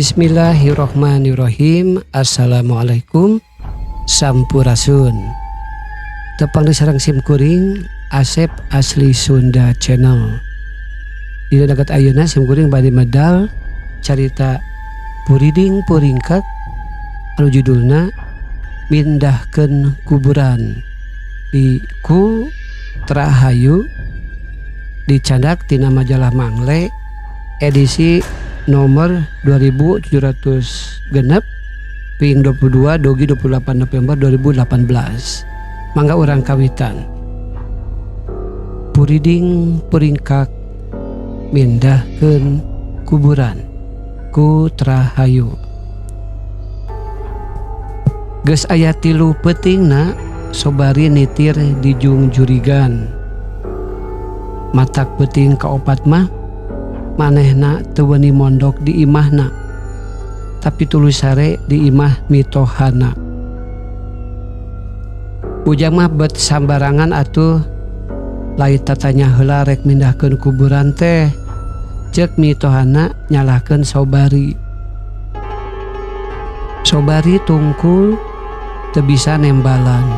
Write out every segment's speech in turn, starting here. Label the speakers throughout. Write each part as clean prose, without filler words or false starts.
Speaker 1: Bismillahirrohmanirrohim. Assalamualaikum, Sampurasun. Tepang deui sareng sim kuring, Asep Asli Sunda Channel. Dina dagat ayeuna sim kuring bade medal carita Puriding Puringkak anu judulna Mindahkeun Kuburan di ku Trahayu, dicandak tina majalah Mangle edisi nomor 2706 ping 22 dogi 28 November 2018. Mangga urang kawitan. Puriding Puringkak, Mindahkeun Kuburan, ku Trahayu. Geus aya 3 peutingna Sobari nitir di jung jurigan. Matak peuting kaopat mah manehna teu weuni mondok di imahna, tapi tuluy sare di imah mitohana. "Ujang mah bet sambarangan atuh, lain tatanya heula rek mindahkeun kuburan teh," cek mitohana nyalahkeun Sobari. Sobari tungkul teu bisa nembalan.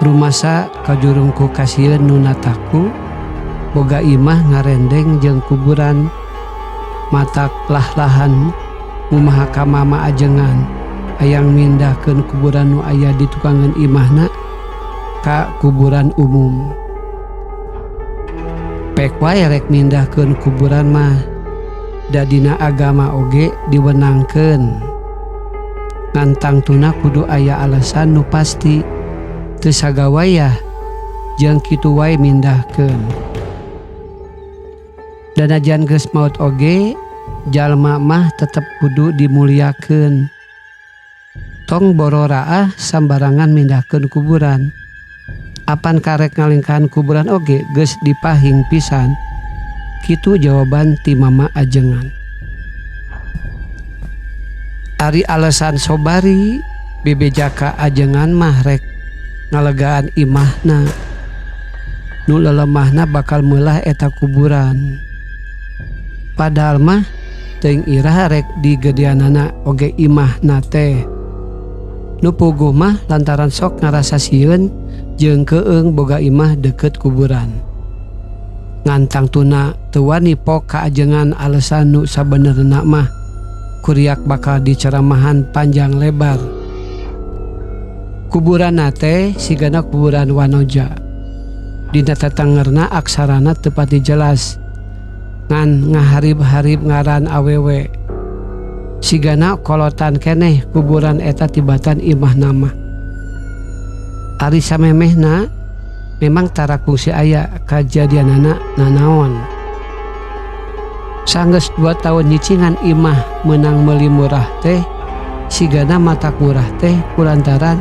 Speaker 1: Rumasa kajurung ku kasieun nu nataku boga imah ngarendeng jeung kuburan. Matak lah-lahan ngumaha ka mama ajengan hayang mindahkeun kuburan nu aya di tukangeun imahna ka kuburan umum. "Pek wae rek mindahkeun kuburan mah, da dina agama oge diwenangkeun. Ngan tangtuna kudu aya alasan nu pasti, teu sagawayah jeung kitu wae mindahkeun. Danajan geus maot oge jalma mah tetep kudu dimuliakeun. Tong bororaah sambarangan mindahkeun kuburan. Apan karek ngalingkahan kuburan oge geus dipahing pisan," kitu jawaban ti mama ajengan. Ari alasan Sobari bebeja ka ajengan mah rek ngalegaan imahna. Nu lelemahna bakal meulah eta kuburan. Padahal mah teuing iraha rek digedeanana oge imahna teh. Nu puguh mah lantaran sok ngarasa sieun jeung keung boga imah deukeut kuburan. Ngan tangtuna teu wani pok ka ajengan alesan nu sabenerna mah, kuriak bakal diceramahan panjang lebar. Kuburanna teh sigana kuburan wanoja. Dina tetengerna aksarana teu pati jelas, ngan ngaharib-harib ngaran awewe. Sigana kolotan keneh kuburan eta tibatan imahna mah. Ari samemehna memang tara kungsi aya kajadianana nanaon. Sanggeus 2 taun nyicingan imah meunang meuli murah teh, sigana matak murah teh kulantaran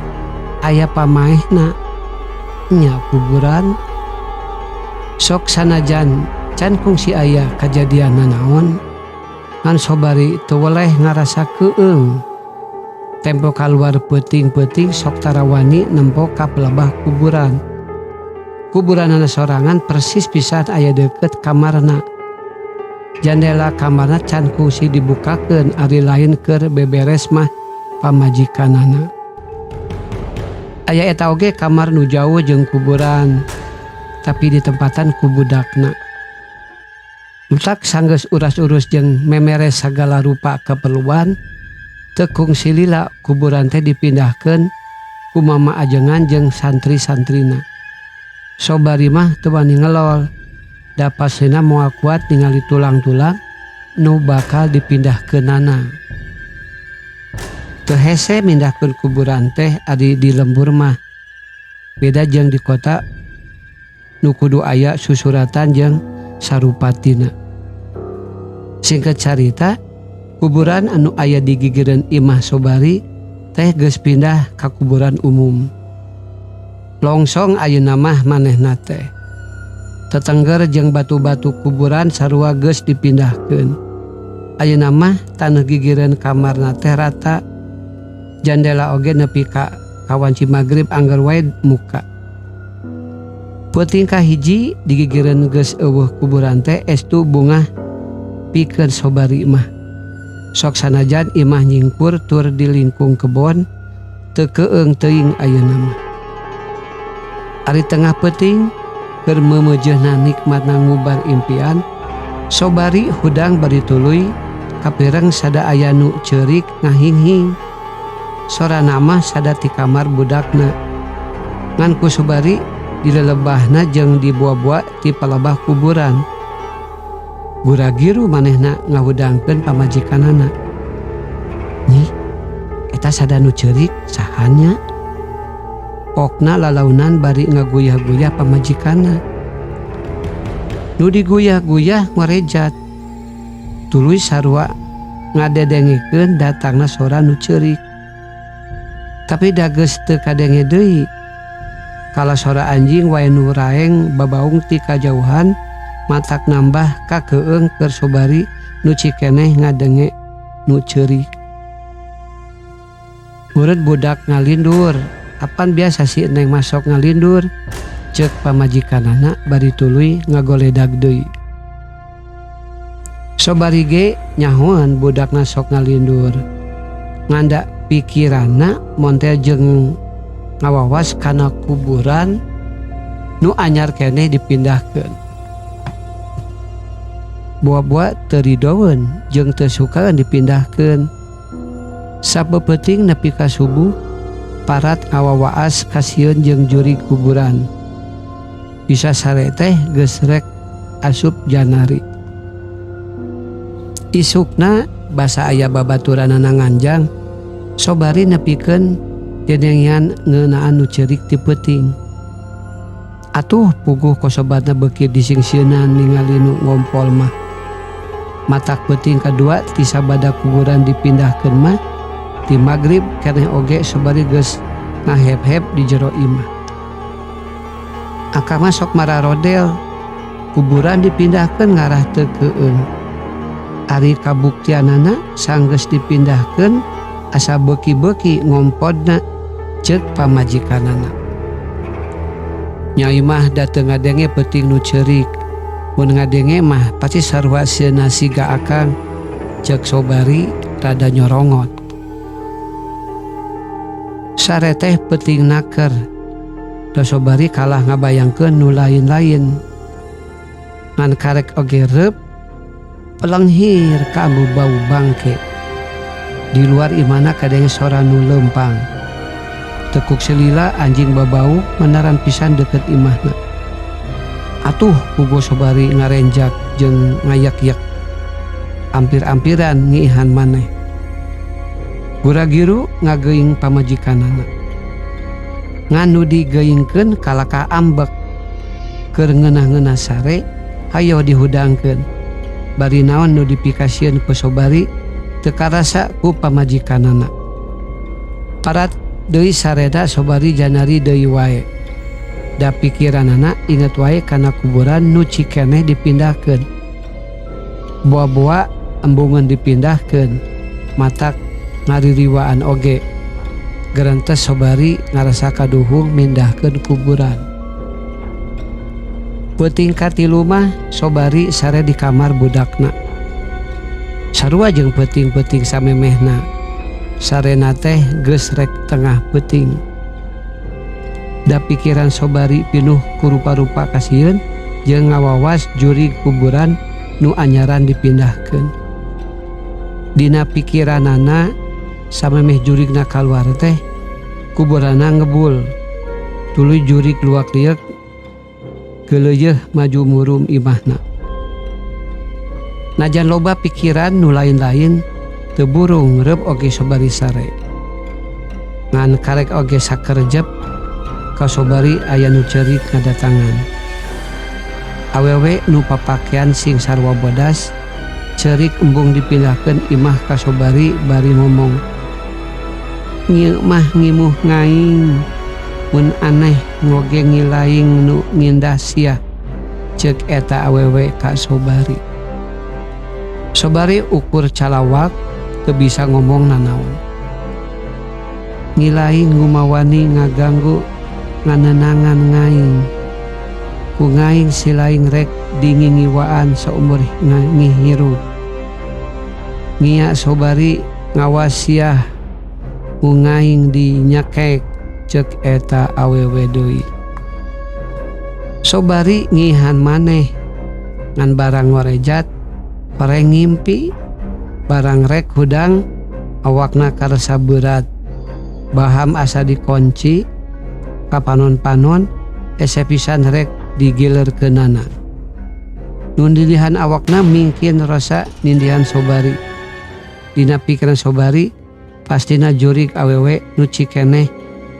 Speaker 1: aya pamaehna nya kuburan. Sok sanajan can kungsi aya kajadian nanaon, ngan Sobari teu weleh ngarasa keung. Tempo kaluar peuting-peuting sok tara wani nempo ka pelebah kuburan. Kuburanana sorangan persis pisan aya deukeut kamarna. Jandela kamarna can kungsi dibukakeun ari lain keur beberes mah pamajikanana. Aya eta oge kamar nu jauh jeung kuburan, tapi ditempatan ku budakna. Matak sanggeus uras-urus jeung memeres sagala rupa keperluan, teu kungsi lila kuburan teh dipindahkeun ku mama ajengan jeung santri-santrina. Sobari mah teu wani ngelol, da pasena moal kuat ningali tulang-tulang nu bakal dipindahkeunana. Teu hese mindahkeun kuburan teh ari di lembur mah. Beda jeung di kota nu kudu aya susuratan jeung sarupatina. Singkat carita, kuburan anu aya di gigireun imah Sobari teh geus pindah ka kuburan umum. Longsong ayeuna mah manehna teh. Tetengger jeung batu-batu kuburan sarua geus dipindahkeun. Ayeuna mah taneuh gigireun kamarna teh rata. Jandela oge nepi ka kawanci magrib angger wae muka. Peuting kahiji di gigireun geus euweuh kuburan teh estu bungah pikeun Sobari mah. Sok sanajan imah nyingkur tur di lingkung kebon teu keung teuing ayeuna mah. Ari tengah peuting keur meumeujeuhna nikmatna ngubar impian, Sobari hudang bari tuluy kapireng sada aya nu ceurik ngahinghing. Sorana mah sada ti kamar budakna. Ngan ku Sobari dilelebahna jeung dibua-bua ti palebah kuburan. Gura-giru manehna ngahudangkeun pamajikanana. Nyih, eta sada nu ceurik saha nya? Pokna lalaunan bari ngaguyah-guyah pamajikanna. Nu diguyah-guyah ngorejat. Tuluy sarua ngadedengekeun datangna sora nu ceurik. Tapi da geus teu kadenge deui. Kala sora anjing wae nu raeng babaung ti kajauhan matak nambah kakeung keur Sobari nu cikeneh ngadenge nu ceurik. Meureun budak ngalindur, apan biasa si Neng mah sok ngalindur, ceuk pamajikanana bari tuluy ngagoledag deui. Sobari ge nyahoan budakna sok ngalindur. Nganda pikiranna montel jeung ngawawas kana kuburan nu anyar keneh dipindahkeun. Bua-bua teu ridoeun jeung teu sukaeun dipindahkeun. Sapeupeting nepi ka subuh parat ngawawaas kasieun jeung jurig kuburan. Bisa sare teh geus rek asup janari. Isukna basa aya babaturanana nganjang, Sobari nepikeun dedengean ngeunaan nu ceurik ti peuting. Atuh puguh kosobatna beuki disingsieunan ningali nu ngompol mah. Matak peuting kadua ti sabada kuburan dipindahkeun mah ti magrib keneh oge Sobari geus ngahep-hep di jero imah. Akang mah sok mararodel, kuburan dipindahkeun ngarah teu keung. Ari kabuktianana sanggeus dipindahkeun asa beuki-beuki ngompodna ceuk pamajikanana. Nya imah da teu ngadenge peuting nu ceurik. Mun ngadenge mah pasti sarua sieunna siga akang, ceuk Sobari rada nyorongot. Sare teh peuting naker. Da Sobari kalah ngabayangkeun nu lain-lain. Ngan karek oge reup pelenghir kaambu bau bangke. Di luar imahna kadenge sora nu leumpang. Tekuk selila anjing babau menaran pisan deukeut imahna. Atuh puguh Sobari ngarenjak jeung ngayak-yak. Ampir-ampiran ngiihan maneh. Gura-giru ngageuing pamajikanana. Ngan nu digeuingkeun kalaka ambek. Keur ngeunah-ngeunah sare hayoh dihudangkeun. Bari naon nu dipikasieun ku Sobari teu karasa ku pamajikanana. Parat deui sareda Sobari janari deui wae. Da pikiranana inget wae kana kuburan nu cikeneh dipindahkeun. Boa-boa embungeun dipindahkeun, matak ngaririwaan oge. Gerentes Sobari ngarasa kaduhung mindahkeun kuburan. Peuting katilu mah Sobari sare di kamar budakna. Sarua jeung peuting-peuting samemehna. Sarena teh geus rek tengah peuting. Da pikiran Sobari pinuh ku rupa-rupa kasieun jeung ngawawas jurig kuburan nu anyaran dipindahkeun. Dina pikiranana samemeh jurigna kaluar teh kuburanna ngebul. Tuluy jurig luak lieuk geuleuyeeh maju murum imahna. Najan loba pikiran nu lain-lain teu burung reup oge Sobari sare. Ngan karek oge sakerjep ka Sobari aya nu ceurik ngadatangan. Awewe nu papakean sing sarua bodas ceurik embung dipindahkeun imah ka Sobari bari ngomong. Ngieu mah ngimuh ngaing mun aneh ngoge ngilaing nu ngindah sia, ceuk eta awewe ka Sobari. Sobari ukur calawak teu bisa ngomong nanaon. Ngilaing ngumawani ngaganggu nganenangan ngaing. Ku ngaing silaing rek dingingiwaan saumur ngihirup. Ngia Sobari ngawasiah ngungaing di nyekek cek eta awewe deui. Sobari ngihan maneh ngan barang ngorejat horeng ngimpi barang rek hudang awakna karasa berat baham asa dikunci ka panon-panon hese pisan rek digilerkeunana. Nu nindihan awakna mingkin rasa nindihan Sobari. Dina pikiran Sobari pastina jurig awewe nu cikeneh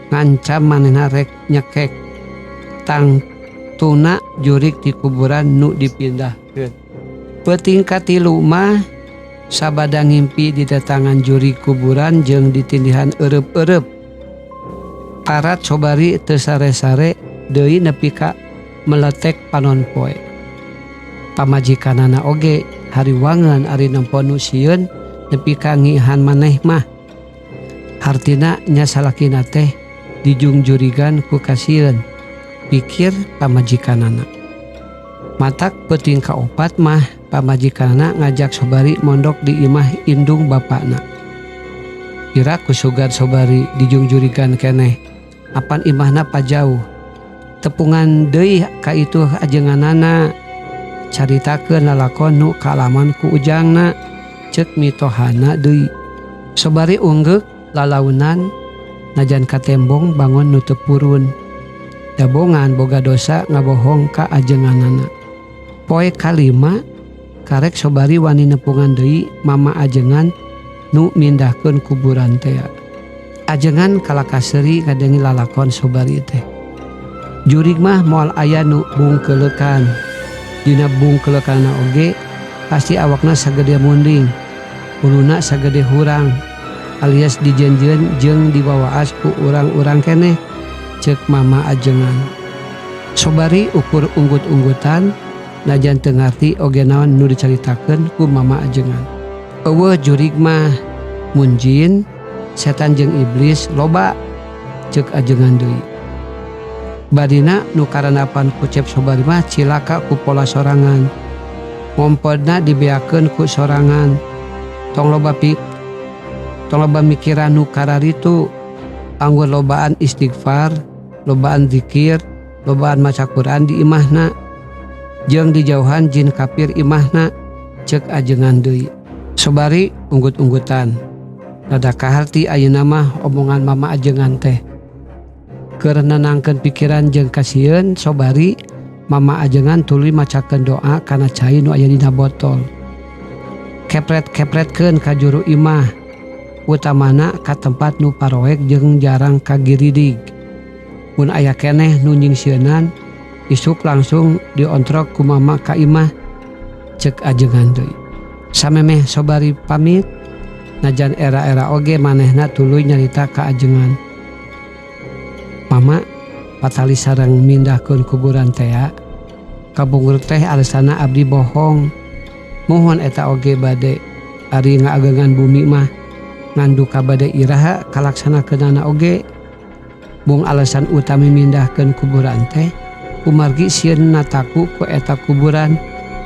Speaker 1: ngancam manehna rek nyekek tangtuna jurig di kuburan nu dipindahkeun. Peuting katilu mah sabada ngimpi didatangan jurig kuburan jeung ditindihan eureup-eureup. Parat Sobari teu sare-sare deui nepi ka meletek panon poe. Pamajikanana oge hariwangan ari nempo nu sieun nepi ka ngihan maneh mah. Hartina nya salakina teh dijungjurigan ku kasieun, pikir pamajikanana. Matak peuting kaopat mah pamajikanana ngajak Sobari mondok di imah indung bapakna. Piraku sugan Sobari dijungjurigan keneh, apan imahna pajauh. Tepungan deui ka itu ajenganana caritakeun lalakon nu kaalaman ku ujangna cek mitohana deui. Sobari unggeuk lalaunan najan katembong bangun nu teu purun. Dabongan boga dosa ngabohong ka ajenganana. Poe kalima karek Sobari wani nepungan deui mama ajengan nu mindahkeun kuburan tea. Ajengan kalakah seuri ngadengi lalakon Sobari teh. Jurig mah moal aya nu bungkeleukan. Dina bungkeleukanna oge pasti awakna sagede munding, huluna sagede hurang alias dijenjeun jeung diwawaas ku urang-urang keneh cek mama ajengan. Sobari ukur unggut-unggutan najan teu ngarti oge naon nu dicaritakeun ku mama ajengan. Eueuh jurig mah mun jin, setan jeung iblis loba cek ajengan deui. Badina nu karandapan ku Cep Sobari mah cilaka ku pola sorangan. Ngompodna dibeakeun ku sorangan. Tong loba pik, tong loba mikiran nu kararitu. Anggur lobaan istighfar, lobaan zikir, lobaan maca Quran di imahna. Jeung dijauhan jin kafir imahna cek ajengan deui. Sobari unggut-unggutan. Rada kaharti ayeuna mah omongan mama ajengan teh. Keur nenangkeun pikiran jeung kasieun Sobari, mama ajengan tuluy macakeun doa kana cai nu aya dina botol. Kepret-kepretkeun ka juru imah, utamana ka tempat nu paroek jeung jarang kagiridig. Mun aya keneh nu nyingsieunan, isuk langsung diontrok ku mama ka imah cek ajengan deui. Samemeh Sobari pamit, najan era-era oge manehna tuluy nyarita ka ajengan. Mama patali sareng mindahkeun kuburan tea, kapungkur teh alesana abdi bohong. Muhun eta oge bade ari ngaagengan bumi mah ngan duka bade iraha kalaksanakeunana oge. Mung alasan utami mindahkeun kuburan teh kumargi sieun nataku ku eta kuburan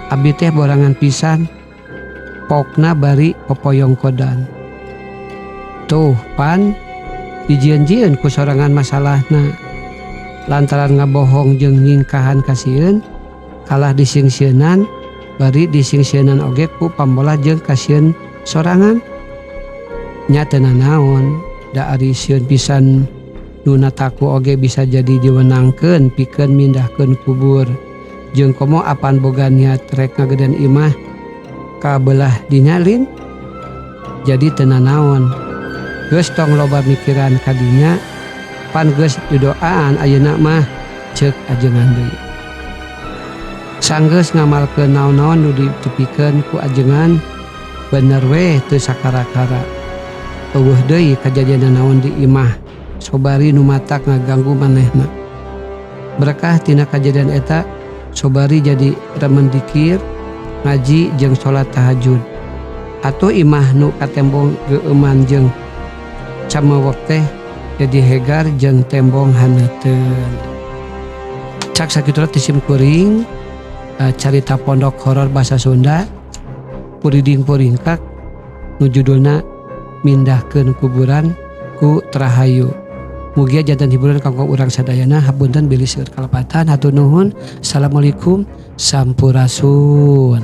Speaker 1: abdi teh borangan pisan pokna bari popoyongkodan. Tuh pan dijieun-jieun ku sorangan masalahna lantaran ngabohong jeung nyingkahan kasieun kalah disingsieunan bari disingsieunan oge ku pambolah jeung kasieun sorangan. Nya teu nanaon da ari sieun pisan nu nataku oge bisa jadi diwenangkeun pikeun mindahkeun kubur jeung komo apan boga niat rek ngagedean imah ka belah dinyalin jadi teu nanaon. Geus tong loba mikiran kadinya pan geus didoaan ayeuna mah cek ajengan deui. Sanggeus ngamalkeun naon-naon nu ditepikeun ku ajengan bener weh teu sakara-kara. Eueuh deui kajadian naon di imah Sobari nu matak ngaganggu manehna. Berkah tina kajadian eta Sobari jadi remen dikir, ngaji jeung salat tahajud. Atuh imah nu katembong geueuman jeung camewek teh jadi hegar jeung tembong haneuteun. Cak sakitu ti sim kuring carita pondok horor bahasa Sunda puriding puringkak. Nu judulna Mindahkeun Kuburan ku Trahayu. Mugia janten hiburan kanggo urang sadayana. Hapunten bilih seueur kalepatan. Hatur nuhun. Assalamualaikum, sampurasun.